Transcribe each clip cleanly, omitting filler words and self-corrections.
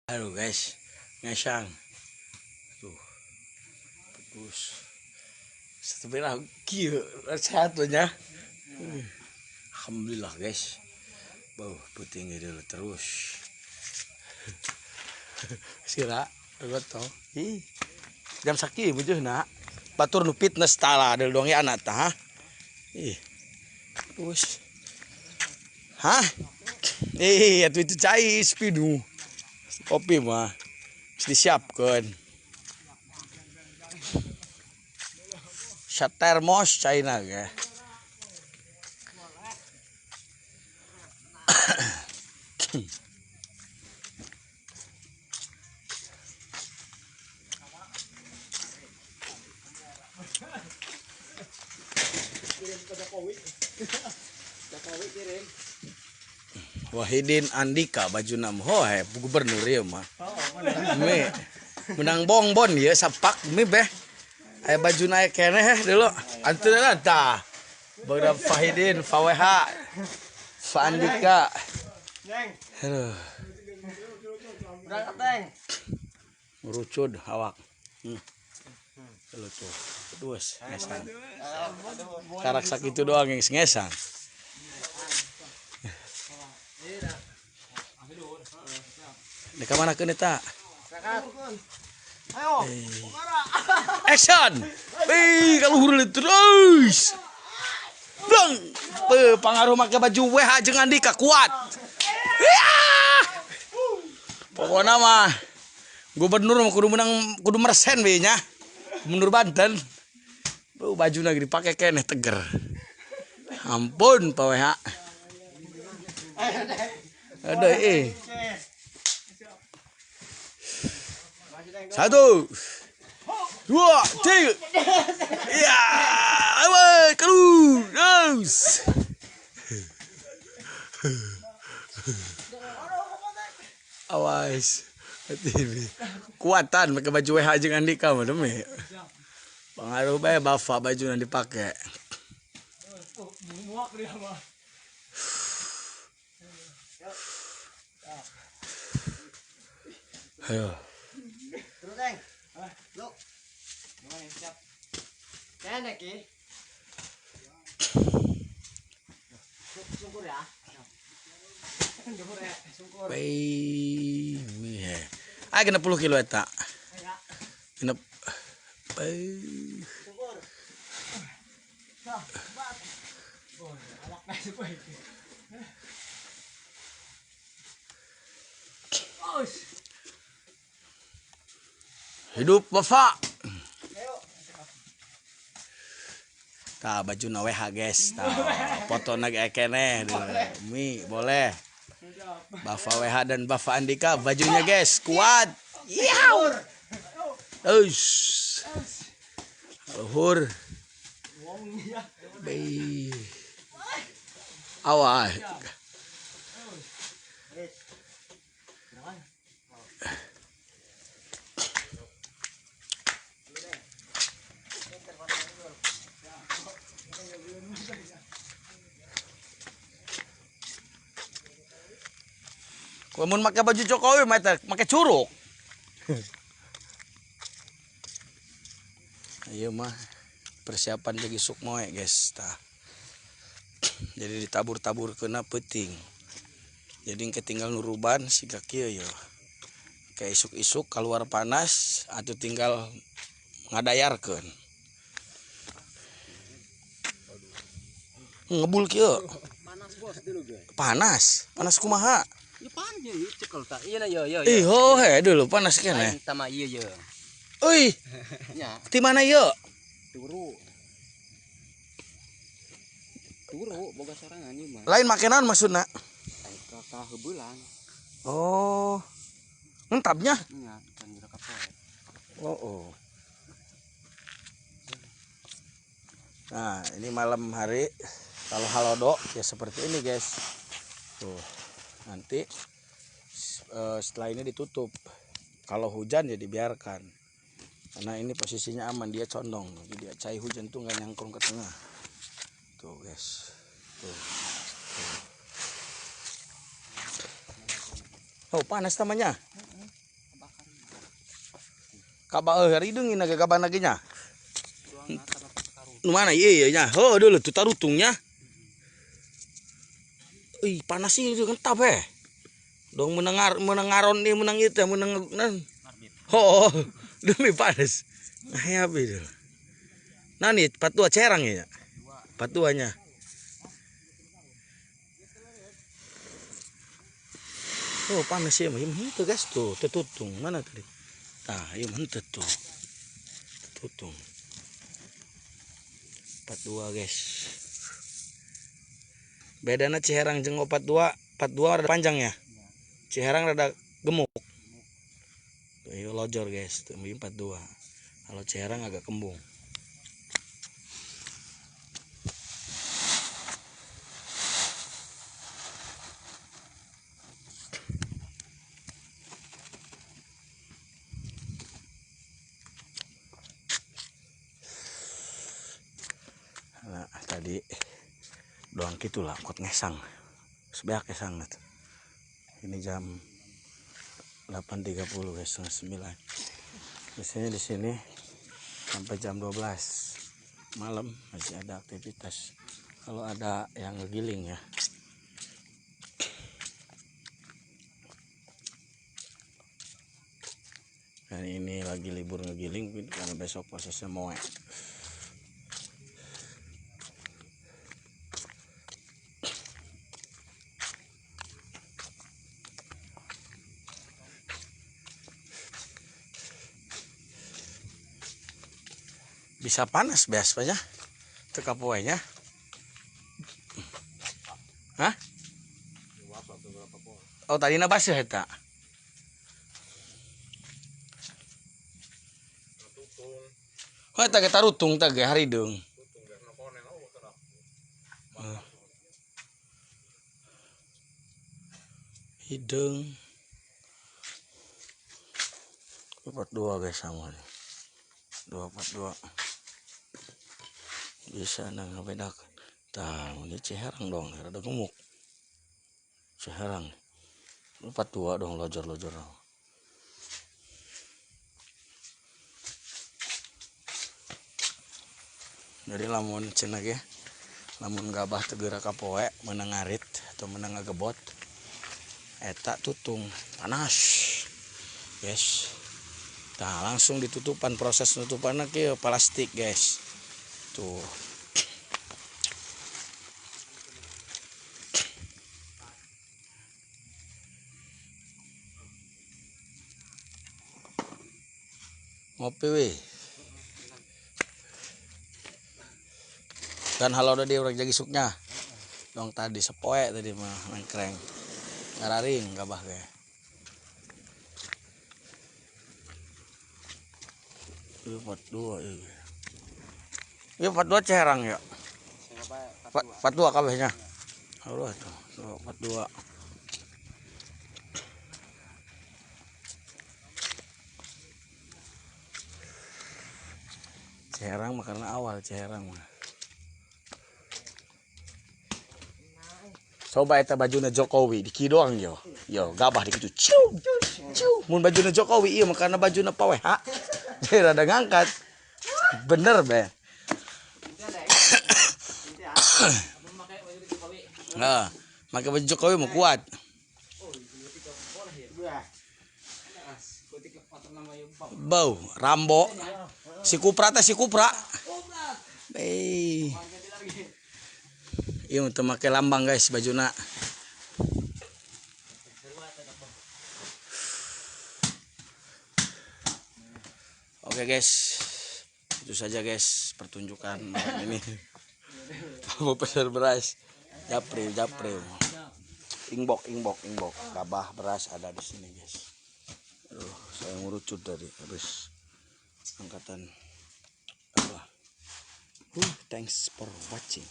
Aduh guys, ngesang. Tuh. Terus sebenarnya kieu sehat nya. Alhamdulillah guys. Bau puting dulu terus. Sira goto. Ih. Jam sakieu bujuhna. Batur nu fitness tala deul dong ya anak tah. Ih. Terus. Hah? Ih, atuh itu cai spinu. Kopi mah disiapkan. Termos China ge. Wahidin Andika baju nam ho gubernur ieu mah. Me menang bongbon ieu sapak mi beh. Aya baju naik keneh heh dulu. Anteuna tah. Barudak Fahidin, Faweha, Fa Andika. Aduh. Berangkat, Teng. Ngurucud awak. Dulu tuh. Terus ngesang. Karak sakitu doang yang ngesang. Deka mana keun eta? Ayo. Action. Ih, kaluhur terus. Bleng. Pangaruh make baju WH jeung Andika kuat. Yah! Pokokna mah gubernur mah kudu menang, kudu meresen we nya. Gubernur Banten. Bajuna ge dipake keneh teger. Ampun Pak WH. Aduh eh. 1, 2, 3. Ya, ayo keluar. Terus. Awas. TV. Kuatan pakai baju WH jeung Andika mah demi. Pengaruh bae bafa baju yang dipake. Ayo. Terus, Teng. Lu. Gimana siap? Kene ki. Sungkur ya. Sungkur. Bae mi he. Ah 60 kilo eta. Genep. Bae. Sungkur. Hidup Bapak. Tah baju na WH guys. Tah foto na ge keneh mi boleh. Bapak WH dan Bapak Andika bajunya guys kuat. Yaw. Ush. Luhur. Bei. Awas. Mun make baju Jokowi mah teh make curug. Ieu mah persiapan jadi sukmoe guys tah. Jadi ditabur-tabur kena peuting. Jadi ketinggal nuruban siga kieu ye. Kayak isuk-isuk keluar panas atau tinggal ngadayarkeun. Ngebul kieu. Panas bos dulu ge. Panas, panas kumaha? Ya panas ieu cekel tak. Iya ya ya. Ih, ho he dulu panas keneh. Tama ieu ye. Euy. Nya. Ti mana ieu? Turu. Turu boga sorangan ieu mah. Lain make naon maksudna? Lain ka heubelan. Oh. Entabnya? Nya, kan geura kapoe. Oh, oh. Nah, ini malam hari kalau halodo ya seperti ini guys. Tuh. Nanti setelah ini ditutup. Kalau hujan ya dibiarkan. Karena ini posisinya aman, dia condong. Jadi dia cai hujan tuh nggak nyangkrung ke tengah. Tuh guys. Tuh. Tuh. Oh, panas namanya. Kaba euy harideung ina ge gabah lagi nya. Nu mana ieu nya? Heuh dulu tuh tarutungnya. Ih, panas sih itu kentap eh. Dong menengar menengaron nih menang itu meneng nan. Oh, demi panas. Nah, itu. Nah nih, 42 Ciherang ya. 42-nya. Oh, panas ya, itu guys tuh, tetutung. Mana tadi? Nah, iya mentet tuh. Tetutung. 42 guys. Bedana Ciherang jeung 42, 42 rada panjang ya. Ciherang rada gemuk. Tuh, iya lojor guys, tuh 42. Kalau Ciherang agak kembung. Nah, tadi doang gitulah kot ngesang. Sebeak ngesang gitu. Ini jam 8.30 guys, 8:30. Biasanya di sini sampai jam 12 malam masih ada aktivitas. Kalau ada yang ngegiling ya. Dan ini lagi libur ngegiling karena besok prosesnya moe. Bisa panas biasanya teka poenya. Hah? Oh tadi na basah eta. Oh eta ge tarutung teh ge harideung. Hideung. 42 guys sama nih. 242. Bisa nang ngebedakan. Tah, ini Ciherang dong, rada gemuk. Ciherang. 42 dong lojor-lojor. Jadi lamun cenah ge, lamun gabah teu geura ka poe meunang ngarit atau meunang ngagebot eta tutung panas. Guys. Tah, langsung ditutupan, proses nutupanna kieu plastik, guys. Tuh. Ngopi weh. Kan halo udah dia urang jagi suknya. Dong tadi sepoe tadi mah nengkreng. Ngararing gabah ge. Ieu 42 ieu. Ieu 42 Ciherang ya. 42 kabehnya. Allah tuh, 42. Ciherang mah karena awal Ciherang mah. Coba eta bajuna Jokowi di doang yo. Yo gabah di kitu. Ciu ciu. Mun bajuna Jokowi ieu mah karena bajuna pawe ha. Jadi rada ngangkat. Bener be. Nah, make baju Jokowi mau kuat. Bau, Rambo. Si Kupra teh si Kupra. Hei. Ieu teu make lambang guys bajuna. Oke guys. Itu saja guys pertunjukan malam ini. Mau pasar beras. Japri, japri. Ingbok, ingbok, ingbok. Gabah beras ada di sini guys. Aduh, saya ngurucut dari habis angkatan apa. Thanks for watching.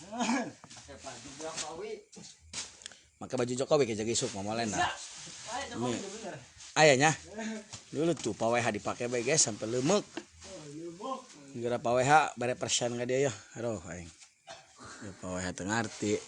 Maka baju Jokowi kayak jaga isuk mama Lena. Ayahnya dulu tuh paweha dipakai bae guys sampai lemek. Gara paweha bare persen ka dia ya. Aduh aing. Ya paweha teu ngarti.